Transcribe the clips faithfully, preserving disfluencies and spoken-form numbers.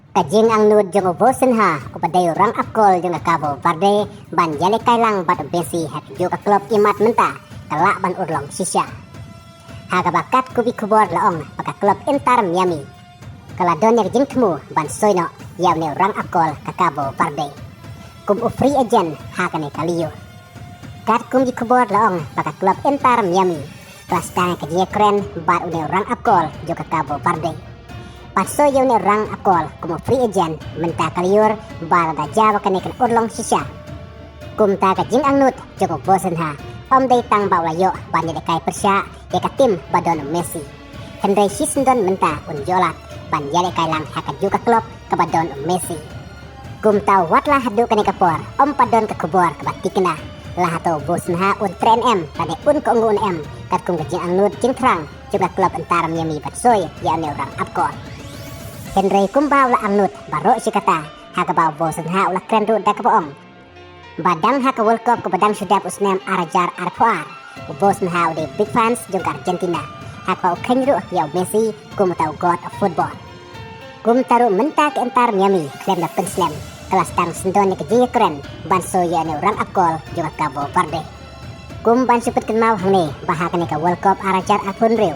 Ka jingangnud jong u Vitinha, uba dei u rangap kol jong ka Cabo Verde, ban ïalehkai lang bad u Messi ha kajuh ka klub imat mynta ka lah ban urlong shisha. Ha kaba katkum ki khubor la ong ba ka klub Inter Miami ka la don ïa ka jingthmu ban soi noh ïa une u rangap kol ka Cabo Verde kum u free agent ha kane ka lyiur. Katkum ki khubor la ong ba ka klub Inter Miami ka la sdang ka jingïakren bad une u rangap kol jong ka Cabo Verde ban soi ïa une u rangap kol kum u free agent mynta ka lyiur, ba lada jia ba kane kan urlong shisha, kumta ka jingangnud jong u Vitinha ym dei tang ba u la ïoh ban ïalehkai pyrshah ïa ka tim ba don u Messi, hynrei shisyndon mynta un ïoh lad ban ïalehkai lang ha kajuh ka klub kaba don u Messi. Kumta wat la haduh kane ka por ym pat don ka khubor kaba thikna la hato u Vitinha un trei ne em lane un kohnguh ne em katkum ka jingangnud jingthrang jong ka klub Inter Miami ban soi ïa une u rangap kol. Hynrei kumba u la angnud baroh shi katta, ha kaba u Vitinha u la kren ruh da kaba ong ba dang ha ka World Cup kaba dang shu dep u snem ar hajar arphew ar, u Vitinha u dei big fans jong ka Argentina, ha kaba u kheiñ ruh ïa u Messi kum uta u god of football. Kumta ruh mynta ka Inter Miami khlem da pynslem ka la sdang syndon ïa ka jingïakren ban soi ïa une u rangap kol jong ka Cabo Verde. Kum ban shu pynkynmaw hangne ba ha kane ka World Cup ar hajar arphew hynriew,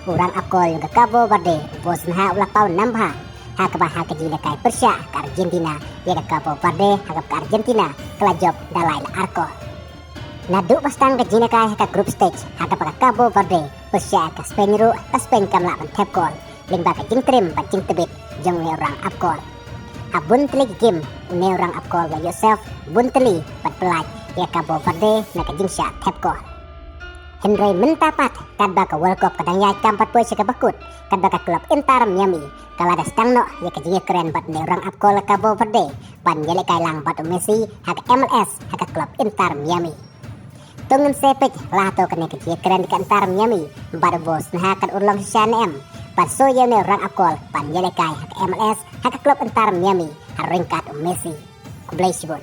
u rangap kol jong ka Cabo Verde u Vitinha u la paw nam bha, ha kaba ha ka jingïalehkai pyrshah ka Argentina ïa ka Cabo Verde, ha kaba ka Argentina ka la jop da lai la ar kol. Naduh ba sdang ka jingïalehkai ha ka group stage, ha kaba ka Cabo Verde pyrshah ïa ka Spain ruh, ka Spain kam lah ban thep kol lyngba ka jingtrim bad jingtbit jong une u rangap kol. Ha bun tylli ki game une u rangap kol u la ïoh save bun tylli bad pyllait ïa ka Cabo Verde na ka jingshah thep kol. Hynrei mynta pat katba ka World Cup ka dang ïaid kam pat poi sha kaba kut, katba ka klub Inter Miami ka la da sdang noh ïa ka jingïakren bad une u rangap kol ka Cabo Verde ban ïalehkai lang bad u Messi ha ka M L S ha ka klub Inter Miami. To ngin sa peit la hato kane ka jingïakren ka Inter Miami bad u Vitinha kan urlong shisha ne em ban soi ïa une u rangap kol ban ïalehkai ha ka M L S ha ka klub Inter Miami ha ryngkat u Messi. Khublei shibun.